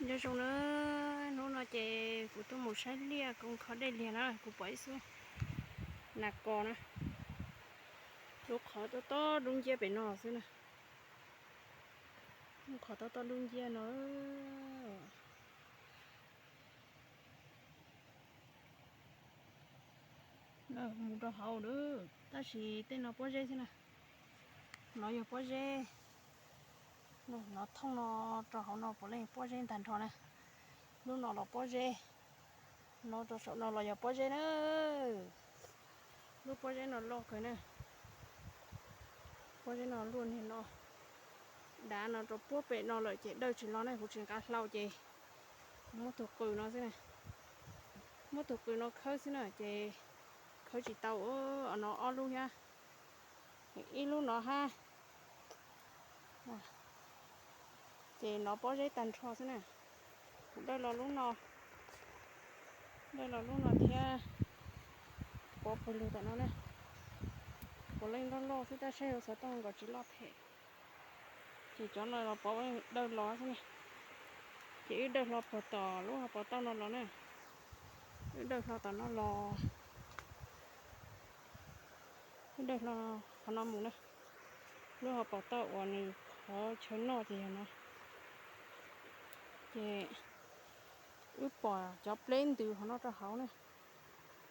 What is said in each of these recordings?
Nyob zoo na, hnub no ces kuv tuaj mus saib liaj koom kho dej liag na, kuv pom ib xub nas kos na, lub qhov tob tob dub nciab pem no xwb na. Lub qhov tob tob dub nciab no. Mus rau hauv lawm, tab sis tej no pob zeb xwb na. No yog pob zeb, no thooj no rau hauv no puav leej pob zeb ntag nrho na. Lub no los pob zeb, no rau saum no los yog pob zeb na. Lub pob zeb no loj kawg na. Pob zeb no luaj niag no, dav no rau puag pem no lawm ces dawj tsis los ne, kuv tsis nqa hlau ces muab tus qws no xwb na. Muab tus qws no khawb xwb na ces khawb tsis tau. No ob lub thiab, ib lub no hab. Ces no pob zeb tag nrho xwb na. Kuv dawj los lub no, dawj los lub no thiab. Pov pawg lug tom no na. Puav leej loj loj xwb tab saib hauv xov tooj nkaus tsis loj thiab. Ces cov no los pov dawj los xwb na. Ces wb dawj hlo puag tom lub hauv paus tauj no los na. Wb dawj hlo tom no los, wb dawj hlo qhov no mus na. Lub hauv paus tauj uas nws qhov chaw noj ces yog no. Ces wb pom cov pleb ntws hauv no rau hauv na.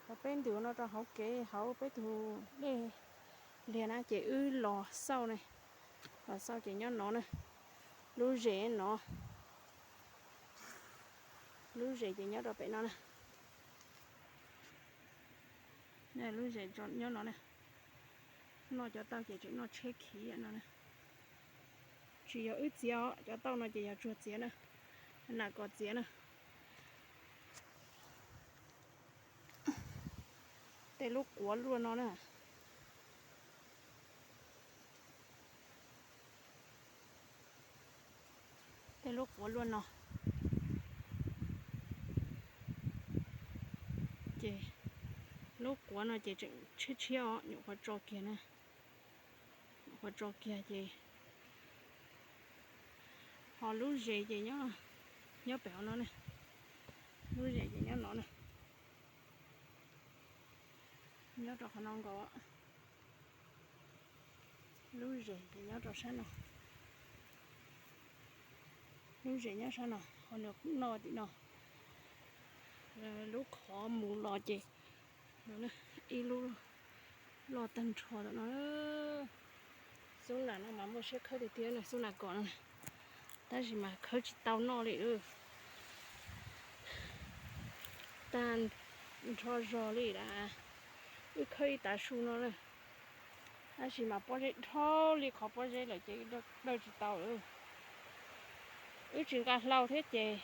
Cov pleb ntws hauv no rau hauv kev hauv peb tug dej liag na ces wb los xauj ne. Los xauj ces nyob no na. Lub zes no, lub zes ces nyob rau pem no na. Lub zes nyob no na. Noj cov tauj ces tseem noj tsheb khiv no na. Tsis yog wb txiav os, cov tauj no ces yog tsuag txiav na, nas kos txiav na. Tej lub quav luaj no na. Tej lub quav luaj no. Ces lub quav no ces tseem tshiab tshiab os, nyuam qhuav tso kiag na. Nyuam qhuav tso kiag ces ho lub zes ces nyob pem hauv no ne. Lub zes ces nyob no na. Nyob rau qhov no nkaus. Lub zes ces nyob rau sab no. Lub zes nyob sab no, ho nws noj tim no. Lub qhov mus los ces ib lub loj tag nrho tom no. Xub nas no mas muaj siab khawb tiag tiag na, xub nas kos no, tab sis mas khawb tsis tau noj li. Tag nrho zog li lawm. Wb khawb ib tav su no na, tab sis mas pob zeb dhau li qhov pob zeb lawm ces dawj tsis tau lawm. Wb tsis nqa hlau thiab ces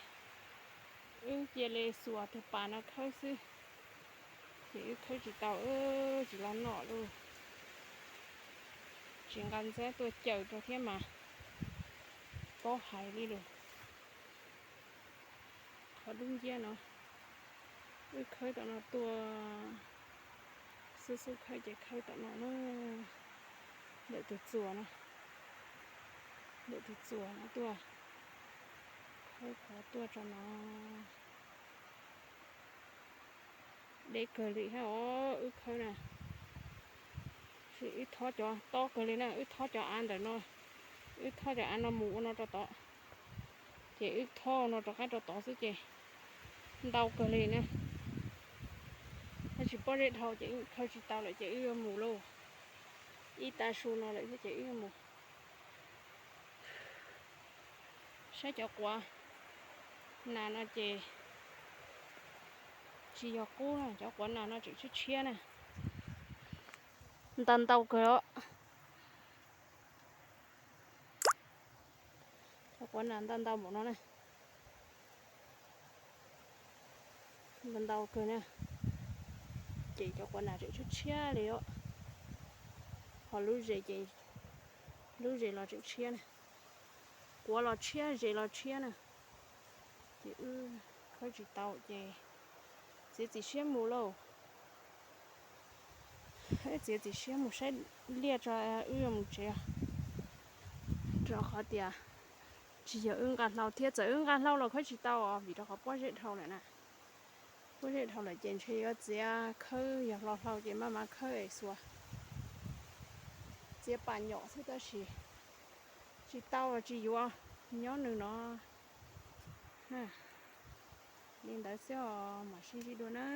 wb cia li xuas tus pas no khawb xwb, ces wb khawb tsis tau, tsis los noj lawm. Tsis nqa ntxhab tuaj cawm rau thiab mas paub hais li lawm. Qhov dub nciab no, wb khawb tom no tuaj, xub xub khawb ces khawb tom no na, ntawm tus txuas no, ntawm tus txuas no tuaj, khawb qhov tuaj tso no. Deb kawg li thiab os, wb khawb na. Wb thob cov tob kawg li na, wb thob cov av ntawm no, wb thob cov av no mus ua no rau tod, ces wb thob no rov qab rau tod xwb ces ntau kawg li na. Tab sis pob zeb dhau ces wb khawb tsis tau lawm ces wb yuav mus lauj. Ib tav su no lawm xwb ces wb yuav mus. Saib cov quav nas no ces tsis yog qub na, cov quav nas no tseem tshiab tshiab na. Ntau ntau kawg os. Cov quav nas ntau ntau npaum no na. Ntau ntau kawg na. Ces cov quav nas tseem tshiab tshiab li os. Ho lub zes ces, lub zes los tseem tshiab na. Quav los tshiab, zes los tshiab na. Ces wb khawb tsis tau ces txiav txim siab mus lauj. Wb txiav txim siab mus saib liaj tso wb yuav mus tsev. Rau qhov tias Tsis yog wb nqa hlau thiab, txawm wb nqa hlau los khawb tsis tau os, vim rau qhov pob zeb dhau lawm na. Pob zeb dhau lawm ces ntshe yuav txiav khawb, yog hlo hlau ces maj mam khawb es xuas, txiav pas nyom xwb tab sis tsis tau los tsis yuav, nyob nws no. Li ntawd xwb os, mam sib ntsib dua na.